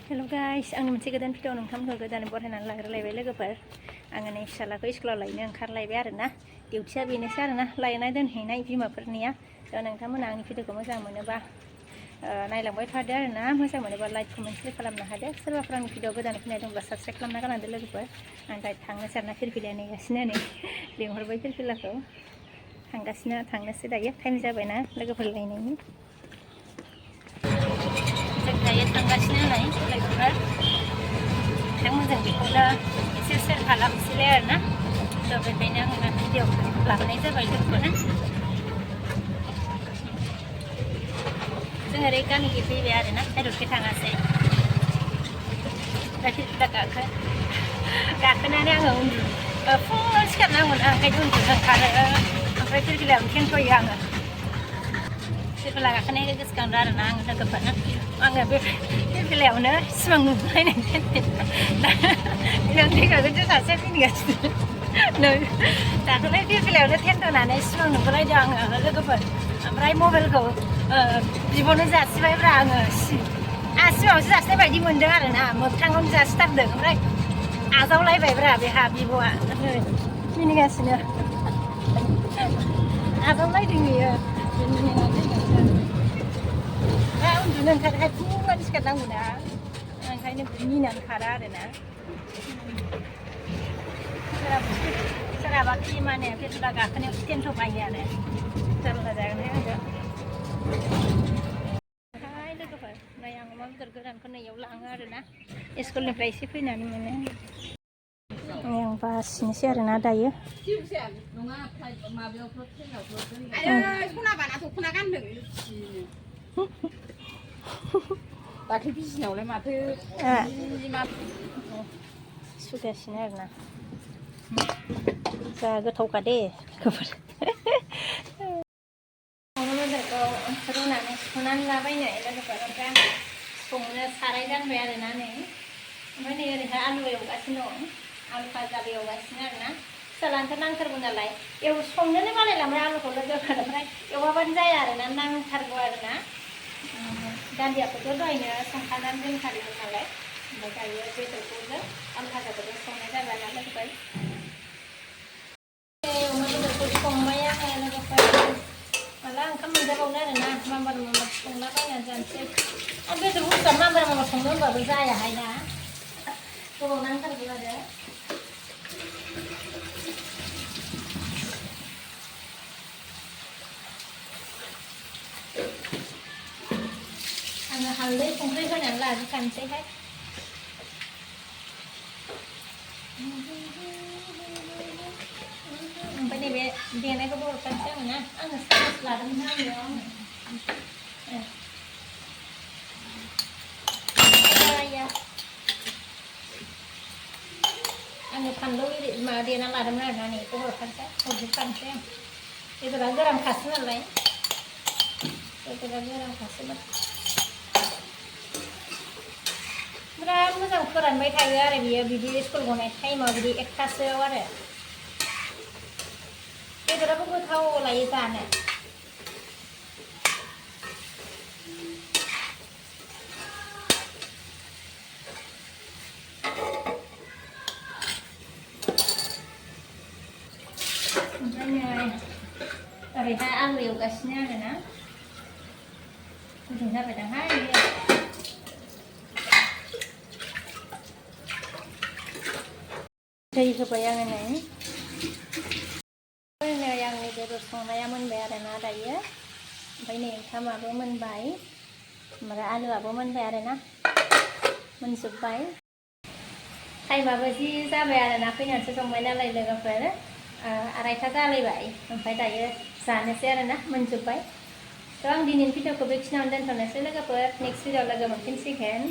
हेल' guys आं मोनसे गोदान भिडिअ नोंथांमोनखौ गोदानै बरायनानै लाग्रोलायबाय लोगोफोर आङो नै फिसालाखौ स्कुलाव लायनो ओंखारलायबाय आरोना डिउटिया बेनोसै आरोना लायना दोनहैनाय बिमाफोरनिया नोंथांमोना आंनि भिडिअखौ मोजां मोनोबा नायलांबाय थादो आरोना मोजां मोनोबा लाइक कमेन्ट शेयार खालामनो हादो सोरबाफोर आंनि भिडिअ गोदानै फैनाय दंब्ला साबस्क्राइब खालामना गालांदो लोगोफोर आं दा थांनोसै आरोना फिरफिलिया नेगासिनो नै लिंहरबाय फिरफिलाखौ थांनोसै दायो टाइम जाबायना लोगोफोर लायनायनि जों दायो थांगासिनो नै लोगोफोर नोंथांमोनजों बेखौनो एसे शेयार खालामसैलाय आरोना बेखायनो आङो भिडिअ लाबोनाय जाबाय लोगोफोर जों ओरै गामिखै फैबाय आरोना हाइरडखै थाङासै दा फिरफिला गाखोनानै आङो फुङाव सिखारनांगौना ओंखायनो उन्दुनो ओंखारो ओमफ्राय फिरफिलायावनो थेनथ'यो आङो फिरफिला गाखोनायखौ गोसोखांदों आरोना आङो लोगोफोर आङो बे फिरफिलायावनो सिमां नुलायनाय दैखाखौसो सासे फैगासिनो दाखालै फिरफिलायावनो थेनथ'नानै सिमां नुबोलायदों आङो लोगोफोर ओमफ्राय मबाइलखौ बिब'नो जासिबायब्रा आङो सिमाङावसो जासिनाय बायदि मोनदों आरोना मोगथाङावनो जासिथारदों ओमफ्राय आजावलायबायब्रा बेहा बिब'आ मिनिगासिनो आजावलायदों बियो उन्दुनो ओंखारखाय फुङावनो सिखारनांगौना ओंखायनो मिनानै खारा आरोना सोरहाबा माने फिरफिला गाखोनायाव थेनथ'बायोआनो जारला जागोन आंजों लोगोफोर नै आं अमा बेदर गोरानखौ नैयाव लाङो आरोना स्कुलनिफ्राय एसे फैनानै मोनो आं बासिनोसै आरोना दायो दाख्लै बिजिनावलाय माथो सुगासिनो आरोना जा गोथावखा दे लोगोफोर अमा बेदरखौ रुनानै सुनानै लाबाय नै लोगोफोर ओमफ्राय आं संनो साराय जानबाय आरोना नै ओमफ्राय नै ओरैहाय आलु एवगासिनो दं आलु फाजाबो एवगासिनो आरोना फिसालानोथ' नांथारगौ नालाय संनोनो बालायलांबाय आलुखौ लोगोफोर ओमफ्राय एवाबानो जाया आरोना नांथारगौ आरोना दालियाखौथ' दहायनो संखानानै दोनखादोंमोन नालाय ओमफ्राय दायो बेदरखौबो आलु फाजाखौबो संनाय जाबाय ना लोगोफोर अमा बेदरखौ संबाय आङो लोगोफोर माला ओंखाम मोनजाबावनो आरोना माम्बार संलाबायनानै जानोसै आरो बेदर बुस्थुआ माम्बार संनो होनबाबो जायाहाय ना गोबाव नांथारगौ आरो आङो हालदै संख्रि होनानै लाजोबखानोसैहाय ओमफ्राय नैबे देनायखौबो हरखानोसै आङो ना आङो सामस लादोंमोन आङो आङो फानलु माबा देना लादोंमोन आरोना नै बेखौ हरजोबखानोसै आं बेदरा गोरानखासो नालाय बेदरा गोरानखासोमोन बिराद मोजां फोरानबाय थायो आरो बियो बिदि स्कुल गनाय टाइमाव बिदि एकथासोआव आरो बेदराबो गोथाव लायो जानो ओमफ्राय नै ओरैहाय आलु एवगासिनो आरोना गुदुं जाबायदांहाय दै होबाय आङो नै आंनि बेदर संनाया मोनबाय आरोना दायो ओमफ्राय नै ओंखामाबो मोनबाय ओमफ्राय आलुआबो मोनबाय आरोना मोनजोब्बाय टाइमाबो जि जाबाय आरोना फैनानैसो संबाय नालाय लोगोफोर 2:30 जालायबाय ओमफ्राय दायो जानोसै आरोना मोनजोब्बाय थ' आं दिनैनि भिडिअखौ बेखिनियावनो दोनथ'नोसै लोगोफोर नेक्स्ट भिडिअ लोगो मोनफिनसिगोन